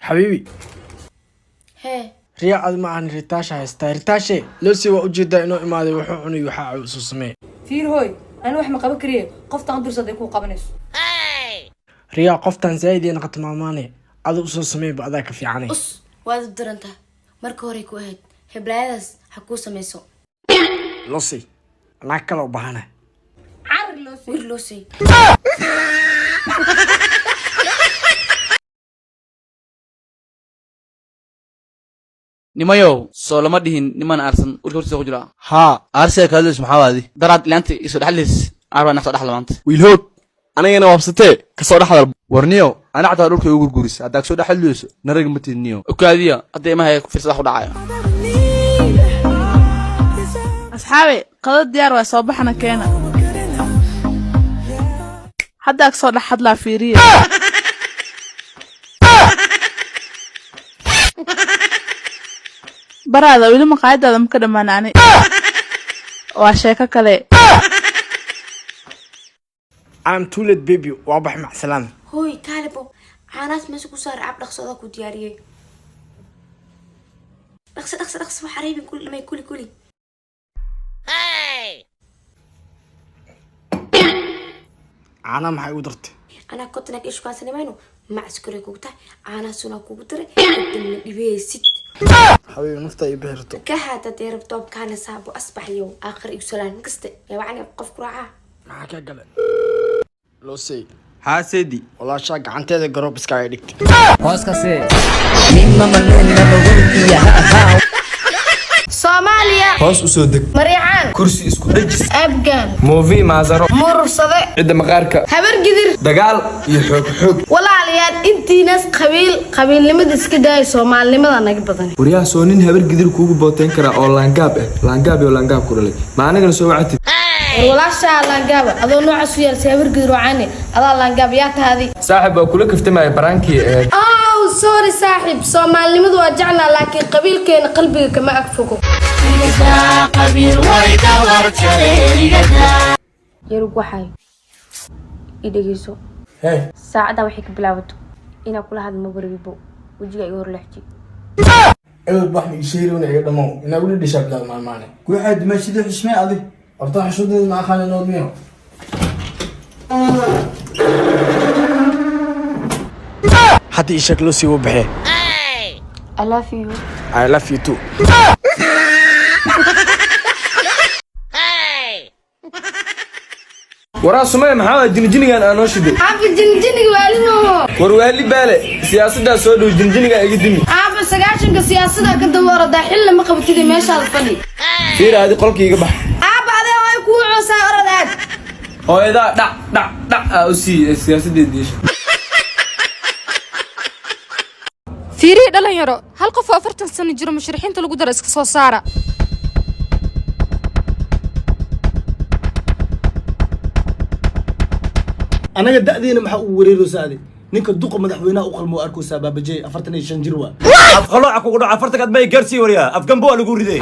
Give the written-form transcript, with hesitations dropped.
Xabiibi. Hee. Riya ad ma ahan, Ritaasha haystaa. Ritaashe, Losi waa ujeedaa inuu imaaday. Wuxuu cunay, waxaa usoo samee. Fiir hooy, ani wax ma qaban kariye. Qoftaan dursaday kuu qabanayso. Riyaa, qoftan zaaid ay noqoto maamaane. Ada usoo sameeyba, adaa ka fiicanay. Us, waad u darantaa. Marka horey ku ahayd heblaayadaas ha kuu samayso. Losi, naag kale u baahana. Cari loo sii. Wir loo sii. Nimayow, soo lama dhihin niman aarsan urka hortiisa ku jira? Haa, aarsiga kaadleys maxaa waadi? Daraad ilaanta isoo dhexleys aarbaa nafta dhexla maanta. Wiil hoog, anigana waabsatee kasoo dhexdal. Warniyow, ana xataa dhulka igu gurguris haddaa kasoo dhexadleyso naraga ma tidniyo. Okaadiya, hadda imaha firsada ku dhacayo. Asxaabe, qado diyaar waa, soo baxna keena. Haddaa kasoo dhex hadlaa, fiiriya. Baraada weli maqaayadaada maka dhammaan ani waa sheeko kale. I'm too late, baby. Waa bax, macsalaam. Hooy kaalibo, caanaas meesha ku saar, cab dhaqso, adaa ku diyaariyey. Dhaqso, dhaqso, dhaqso, wax reebin, kuli dhamay, kuli kuli. Caanaha maxay ugu dartay? Anaa kotonaag ishukaansanaymayno, macaskuray kugu tahay, caanaha sunaa kugu daray, kadibna dhibeysid. Xabiibi, nafta ii bixirto. Ka haata dee rabtoob kaana saabo asbaxyo aakhir igu salaan kaste yaa wacni qof ku raacaa. Maxaa ka gale, Losey? Haa, seedi. Walaashaa gacanteeda garoob iskaaga dhigtay. Soomaaliya. Hoos u soo deg. Mariicaan. Kursi isku dhejis. Abgaan. Muufi maasaro. Murursade. Cidda maqaarka. Habargidir. Dagaal iyo xoog xoog. Walaalayaal, intiinaas qabiil qabiilnimada iska daaya, soomaalinimada naga badan. Waryaha, soo nin habar gidir kuugu booteyn karaa oo laangaab ah, laangaab iyo laangaab ku dhalay, ma anigana soo wacatid? War walaashaa laangaaba, adoo noocaas u yeelsay habargidir wacani, adaa laangaab yaa tahadi. Saaxib, waa kula kaftamaya, baraankii ahayd. Oh sorry saaxiib, soomaalinimadu waa jeclaa, laakiin qabiilkeena qalbiga kama ag fogo. Yarug, waxay i dhegeyso. Hee. Saacaddaa waxay ka bilaabato inaa kula hadlo baribo, wejiga iga hor leexji. Ebel wax ma ii sheegin, iga dhamow inaa weli dhishaa bilaad maalmaane. Waxaad dumaashidii xishmee adi. Horta xishuudeeda ma aqaan inood miyo. Hadda ii sheeg, loo sii baxee. I love you. I love you too. Waraa Sumaya, maxaa waa jinijinigan aa noo shiday? Aaba, jinjiniga waalimoho. War waali baale, siyaasaddaa soo dhow, jinjinigaa iga dimi. Aaba, 90-ka siyaasada ka daba oradaa, xilla ma qabatida, meeshaada fadhi. Fiir, adi qolkii iga bax. Aaba, adee ay kuu coosaa, orod aad. Hooyadaa dhac dhac dhac aa u sii siyaasadeed yeesha. Fiirihi dhalinyaro, hal qof oo 40 sano jiro musharaxiinta lagu daro iska soo saara. Anaga da'deena maxaa ugu wareeraysaa adi? Ninka duqa madaxweynaha u qalmo arkaysaa, Baabajey, 45 jir waa. Afqalooca kugu dhaco, 40-kaad may gaarsii. Waryaa, afgambo waa lagu riday.